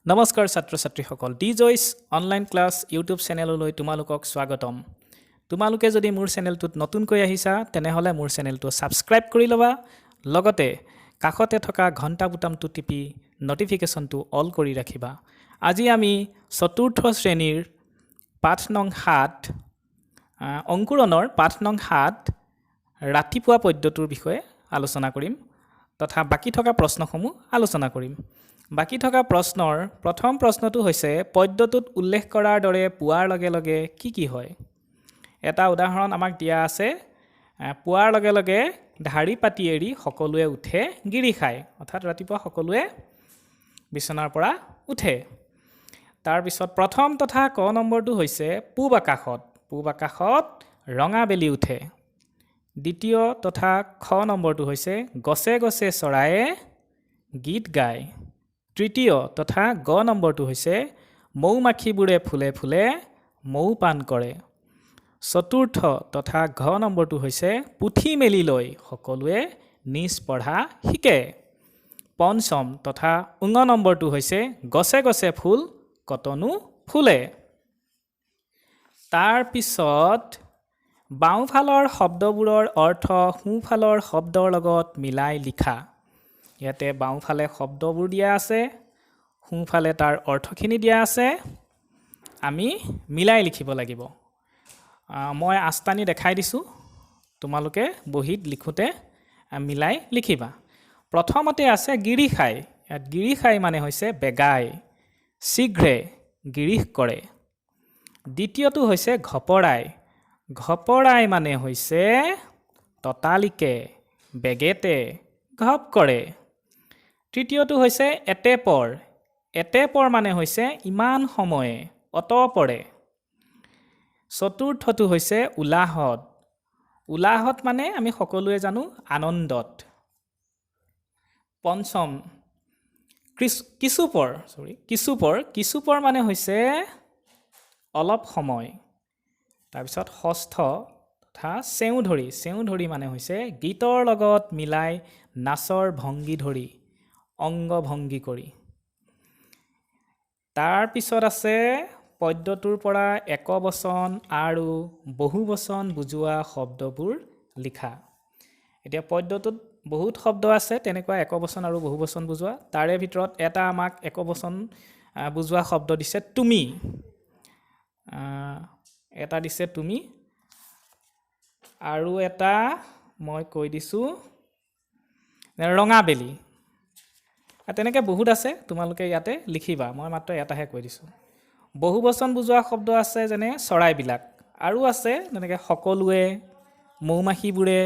নমস্কাৰ ছাত্ৰ ছাত্ৰীসকল, ডি জইচ অনলাইন ক্লাছ ইউটিউব চেনেললৈ তোমালোকক স্বাগতম। তোমালোকে যদি মোৰ চেনেলটোত নতুনকৈ আহিছা, তেনেহ'লে মোৰ চেনেলটো ছাবস্ক্ৰাইব কৰি ল'বা, লগতে কাষতে থকা ঘণ্টা বুটামটো টিপি ন'টিফিকেশ্যনটো অল কৰি ৰাখিবা। আজি আমি চতুৰ্থ শ্ৰেণীৰ পাঠ নং 7, অংকুৰণৰ পাঠ নং 7 ৰাতিপুৱা পদ্যটোৰ বিষয়ে আলোচনা কৰিম তথা বাকী থকা প্ৰশ্নসমূহ আলোচনা কৰিম। বাকী থকা প্ৰশ্নৰ প্ৰথম প্ৰশ্নটো হৈছে, পদ্যটোত উল্লেখ কৰাৰ দৰে পুৱাৰ লগে লগে কি কি হয়? এটা উদাহৰণ আমাক দিয়া আছে, পুৱাৰ লগে লগে ঢাৰি পাতি এৰি সকলোৱে উঠে গিৰি খায়, অৰ্থাৎ ৰাতিপুৱা সকলোৱে বিচনাৰ পৰা উঠে। তাৰপিছত প্ৰথম তথা ক নম্বৰটো হৈছে, পূব আকাশত ৰঙা বেলি উঠে। দ্বিতীয় তথা খ নম্বৰটো হৈছে, গছে গছে চৰায়ে গীত গায়। তৃতীয় তথা গ নম্বৰটো হৈছে, মৌ মাখিবোৰে ফুলে ফুলে মৌ পান কৰে। চতুৰ্থ তথা ঘ নম্বৰটো হৈছে, পুথি মেলি লৈ সকলোৱে নিজ পঢ়া শিকে। পঞ্চম তথা উঙ নম্বৰটো হৈছে, গছে গছে ফুল কতনো ফুলে। তাৰপিছত বাওঁফালৰ শব্দবোৰৰ অৰ্থ সোঁফালৰ শব্দৰ লগত মিলাই লিখা। ইয়াতে বাওঁফালে শব্দবোৰ দিয়া আছে, সোঁফালে তাৰ অৰ্থখিনি দিয়া আছে, আমি মিলাই লিখিব লাগিব। মই আঁচ টানি দেখাই দিছোঁ, তোমালোকে বহীত লিখোঁতে মিলাই লিখিবা। প্ৰথমতে আছে গিৰিসাই। ইয়াত গিৰিসাই মানে হৈছে বেগাই, শীঘ্ৰে গিৰিস কৰে। দ্বিতীয়টো হৈছে ঘপৰাই। ঘপৰাই মানে হৈছে ততালিকে, বেগেতে, ঘপ কৰে। তৃতীয়টো হৈছে এতেপৰ। এতেপৰ মানে হৈছে ইমান সময়ে, অতপৰে। চতুৰ্থটো হৈছে উলাহত। উলাহত মানে আমি সকলোৱে জানো আনন্দত। পঞ্চম কিছুপৰ, চৰি, কিছুপৰ। কিছুপৰ মানে হৈছে অলপ সময়। তাৰপিছত ষষ্ঠ তথা চেও ধৰি। চেও ধৰি মানে হৈছে গীতৰ লগত মিলাই নাচৰ ভংগী ধৰি, অংগ ভংগী কৰি। তাৰপিছত আছে পদ্যটোৰ পৰা একবচন আৰু বহুবচন বুজোৱা শব্দবোৰ লিখা। এতিয়া পদ্যটোত বহুত শব্দ আছে তেনেকুৱা একবচন আৰু বহুবচন বুজোৱা। তাৰে ভিতৰত এটা আমাক একবচন বুজোৱা শব্দ দিছে তুমি। এটা দিছে তুমি আৰু এটা মই কৈ দিছোঁ ৰঙা বেলি। তেনেকৈ বহুত আছে, তোমালোকে ইয়াতে লিখিবা, মই মাত্ৰ এটাহে কৈ দিছোঁ। বহুবচন বুজোৱা শব্দ আছে যেনে চৰাইবিলাক, আৰু আছে তেনেকৈ সকলোৱে, মৌ মাখিবোৰে,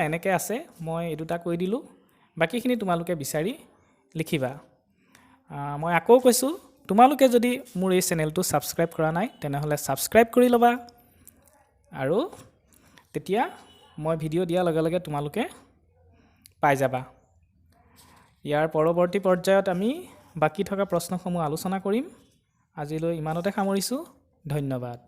এনেকৈ আছে। মই এই দুটা কৈ দিলোঁ, বাকীখিনি তোমালোকে বিচাৰি লিখিবা। মই আকৌ কৈছোঁ, তোমালোকে যদি মোৰ এই চেনেলটো ছাবস্ক্ৰাইব কৰা নাই, তেনেহ'লে ছাবস্ক্ৰাইব কৰি ল'বা আৰু তেতিয়া মই ভিডিঅ' দিয়াৰ লগে লগে তোমালোকে পাই যাবা। ইয়াৰ পৰৱৰ্তী পৰ্যায়ত আমি বাকী থকা প্ৰশ্নসমূহ আলোচনা কৰিম। আজিলৈ ইমানতে সামৰিছোঁ, ধন্যবাদ।